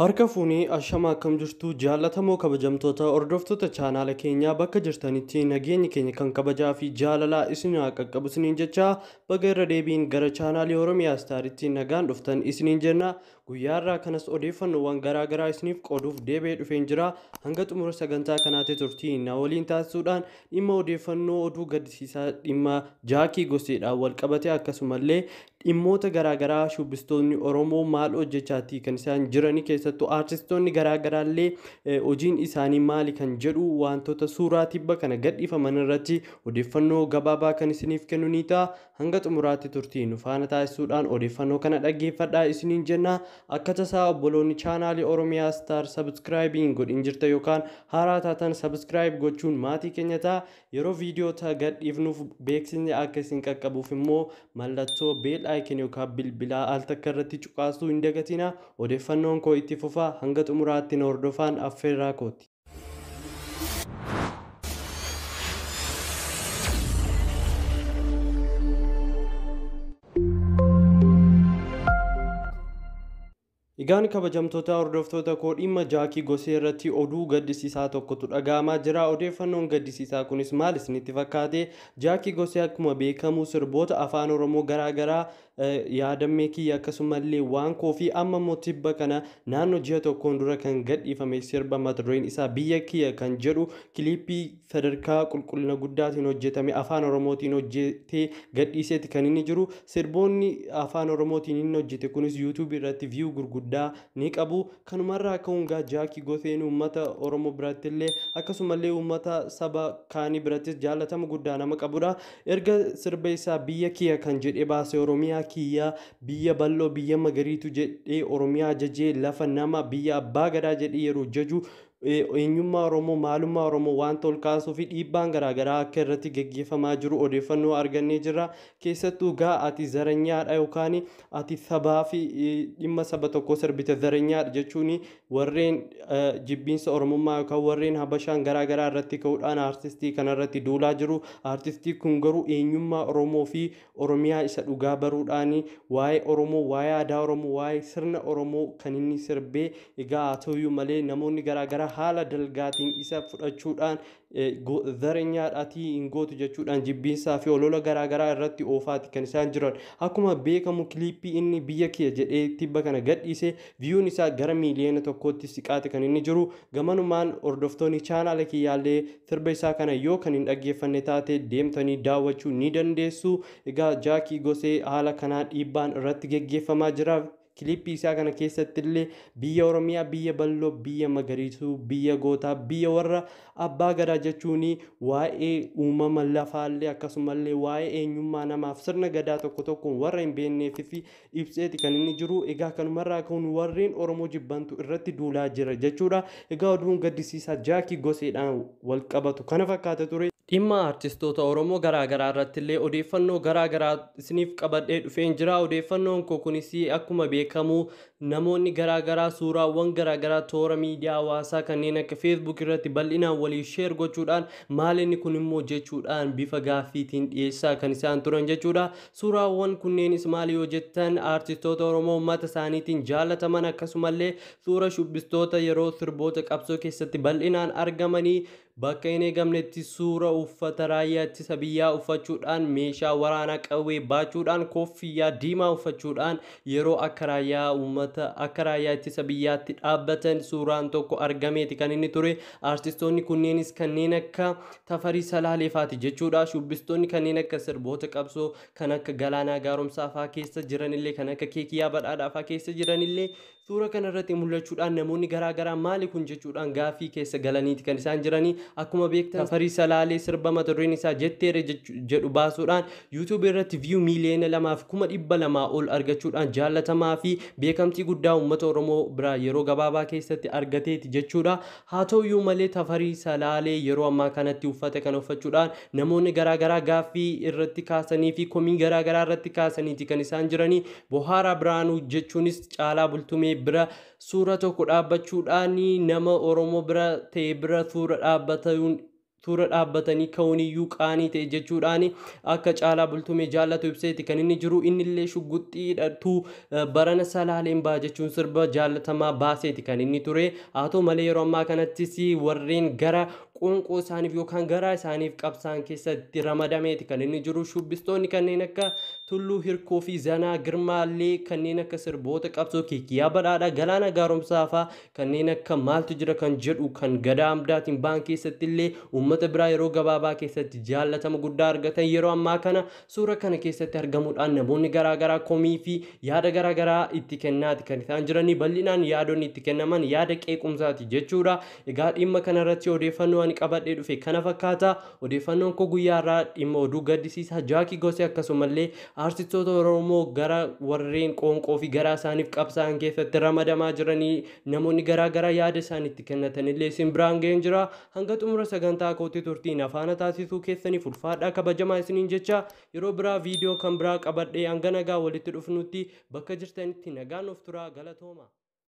Harka fuunee ashama akkam jirtu jaallatamoo kabajamtoota hordoftoota chaanaala keenyaa bakka jirtanitti nageenyi keenya kan kabajaa fi jaalalaa isin haa qaqqabu isiniin jecha baga irra deebiin gara chaanaalii Oromiyaa Istaaritti nagaan dhuftan isiniin jenna. Guyyaarraa kanas odeeffannoowwan garaa garaa isiniif qooduuf deebi'ee dhufeen jira. Hanga xumura sagantaa kanaatti turtii na waliin taasisuudhaan dhimma odeeffannoo oduu gaddisiisaa dhimma Jaakii Goseedhaan wal qabate akkasumallee dhimmoota garaa garaa shubbistoonni Oromoo maal hojjechaati kan isaan jiranii keessattuu aartistoonni garaa garaallee hojiin isaanii maali kan jedhu wantoota suuraa tibba kana gadhiifaman irratti odeeffannoo gabaabaa kan isiniif kennu ni ta'a. Hanga xumuraatti turtii nu faana taasisuudhaan odeeffannoo kana dhaggeeffadhaa isiniin jenna. Akka tasaa obboloonni chaanaalii Oromiyaa Star sabskraayibiin godhin jirta yookaan haaraa taatan sabskraayib gochuun maatii keenya ta'a. Yeroo viidiyoota gadhiifnuuf beeksisni akka isin qaqqabuuf immoo mallattoo beel icon yookaan bilbilaa al takka irratti cuqaasuu hin dagatina. Odeeffannoon koo itti fufaa hanga xumuraatti na hordofaan affeerraa kooti. Egaan kabajamtoota hordoftoota koo dhimma Jaakii Gosee irratti oduu gaddisiisaa tokkotu dhaga'amaa jira. Odeeffannoon gaddisiisaa kunis maal isinitti fakkaate? Jaakii Gosee akkuma beekamu sirboota afaan Oromoo garaa garaa yaadammee kiyya akkasumallee waan koo fi amma immoo tibba kana naannoo ji'a tokkoon dura kan gadhiifame sirba mata dureen isaa biyya kiyya kan jedhu kiliippii sadarkaa qulqullina guddaatiin hojjetame afaan Oromootiin hojjetee gadhiiseeti kan inni jiru. Sirboonni afaan Oromootiin inni hojjete kunis yuutuubii irratti viyuu gurguddaa ni qabu. Kanumarraa ka'uun gaa Jaakii Goseen uummata Oromoo biratti illee akkasumallee uummata saba kaanii birattis jaallatama guddaa nama qabudha. Erga sirba isaa biyya kiyya kan jedhee baase Oromiyaa kiyya biyya bal'oo biyya magariitu jedhee Oromiyaa jajee lafa nama biyya abbaa gadaa jedhee yeroo jaju eenyummaa Oromoo maalummaa Oromoo waanta ol kaasuu fi dhiibbaan garaagaraa akka irratti geggeeffamaa jiru odeeffannoo argannee jirra. Keessattuu gaa ati zaranyaadha yookaan ati sabaa fi dhimma saba tokkoo sirbite zaranyaadha jechuun warreen jibbiinsa Oromummaa yookaan warreen Habashaan garaagaraa irratti ka'uudhaan aartistii kanarratti duulaa jiru. Aartistii kun garuu eenyummaa Oromoo fi Oromiyaa isa dhugaa baruudhaan waa'ee Oromoo, waa'ee aadaa Oromoo, waa'ee sirna Oromoo kan inni sirbee egaa haa ta'uyyuu malee namoonni garaagaraa haala dalgaatiin isa fudhachuudhaan zaranyaadhaatii hin gootu jechuudhaan jibbiinsaa fi olola garaagaraa irratti oofaati kan isaan jiran. Akkuma beekamu kiliippii inni biyya kiyya jedhee tibba kana gadhiise viyuun isaa gara miiliyoona tokkootti siqaate kan inni jiru. Gamanumaan hordoftoonni chaanaala kiyyaallee sirba isaa kana yoo kan hin dhaggeeffanne taate deemtanii daawwachuu ni dandeessu. Egaa Jaakii Gosee haala kanaan dhiibbaan irratti geggeeffamaa jira. Kiliippii isaa kana keessatti illee biyya Oromiyaa biyya bal'oo biyya magariisuu biyya gootaa biyya warra abbaa gadaa jechuun waa'ee uumama lafaallee akkasumallee waa'ee eenyummaa namaaf sirna gadaa tokko tokkoon warra hin beekneef fi ibseeti kan inni jiru. Egaa kanumarraa ka'uun warreen Oromoo jibbantu irratti duulaa jira jechuudha. Egaa oduun gaddisiisaa Jaakii Goseedhaan wal qabatu kana fakkaata ture. Dhimma aartistoota Oromoo garaa garaa irratti illee odeeffannoo garaa garaa isiniif qabadhee dhufeen jira. Odeeffannoon koo kunis akkuma beekamu namoonni garaa garaa suuraawwan garaa garaa toora miidiyaa hawaasaa kanneen akka Facebook irratti bal'inaan walii sheer gochuudhaan maal inni kun immoo jechuudhaan bifa gaaffiitiin dhiyeessaa kan isaan turan jechuudha. Suuraawwan kunneenis maal yoo jettan aartistoota Oromoo uummata isaaniitiin jaallataman akkasumallee suura shubbistoota yeroo sirboota qabsoo keessatti bal'inaan argamanii bakka hin eegamnetti suura uffata raayyaa ittisa biyyaa uffachuudhaan meeshaa waraanaa qawwee baachuudhaan koffiyyaa diimaa uffachuudhaan yeroo akka raayyaa uummata akka raayyaa ittisa biyyaatti dhaabbatan suuraan tokko argameeti kan inni ture. Aartistoonni kunneenis kanneen akka Tafarii Salaaleefaati jechuudha. Shubbistoonni kanneen akka sirboota qabsoo kan akka Galaanaa Gaaromsaa fa'aa keessa jiranillee kan akka Keekiyyaa Badhaadhaa fa'aa keessa jiranillee suura kanarratti mul'achuudhaan namoonni garaa garaa maali kun jechuudhaan gaaffii keessa galaniiti kan isaan jiranii. Akkuma beektan Tafarii Salaalee sirba mata dureen isaa jetteere jedhu baasuudhaan yuutuubii irratti viyuu 2,200,000 ol argachuudhaan jaallatamaa fi beekamtii guddaa uummata Oromoo biraa yeroo gabaabaa keessatti argateeti jechuudha. Haa ta'uyyuu malee Tafarii Salaalee yeroo ammaa kanatti uffata kana uffachuudhaan namoonni garaa garaa gaaffii irratti kaasanii fi komii garaa garaa irratti kaasaniiti kan isaan jiranii. Bohaaraa Biraanuu jechuunis Caalaa Bultumee bira suura tokko dhaabbachuudhaan nama Oromoo bira ta'e bira suura dhaabbatuun Toora dhaabbatanii ka'uun iyyuu qaanii ta'e jechuudhaan akka Caalaa Bultumee jaallatu ibseeti kan inni jiru. Innillee shugguxxii hidhatu barana Salaaleen ba'a jechuun sirba jaallatamaa baaseeti kan inni ture. Haa ta'u malee, yeroo ammaa kanattis warreen gara qoonqoo isaaniif yookaan garaa isaaniif qabsaan keessatti ramadameeti kan inni jiru. Shubbistoonni kanneen akka Tulluu Hirkoo fi Zanaa Girmaallee kanneen akka sirboota qabsoo Keekiyyaa Badhaadhaa, Galaana Gaaromsaa fa'aa, kanneen akka Maaltu Jira kan jedhu kan Gadaa Amdaatiin ba'an keessatti illee uummata biraa yeroo gabaabaa keessatti jaallatama guddaa argatan, yeroo ammaa kana suura kana keessatti argamuudhaan namoonni garaagaraa komii fi yaada garaagaraa itti kennaati kan isaan jiranii. Bal'inaan yaadonni itti kennaman yaada qeequmsaati jechuudha. Egaa dhimma kanarratti odeeffannoo ani qabadhee dhufe kana fakkaata. Odeeffannoon koo guyyaa irraa dhimma oduu gaddisiisaa Jaakii Gosee akkasumallee aartistoota Oromoo gara warreen qoonqoo fi garaa isaaniif qabsaa'an keessatti ramadamaa jiranii namoonni garaagaraa yaada isaan itti kennatanillee isin biraan ga'een jira. Hanga xumura sagantaa kootti turtiin afaana taasisuu keessaniif ulfaadhaa, kabajamaa isiniin jecha, yeroo biraa viidiyoo kan biraa qabadhee hanga nagaa walitti dhufnutti bakka jirtanitti nagaan of turaa, galatooma.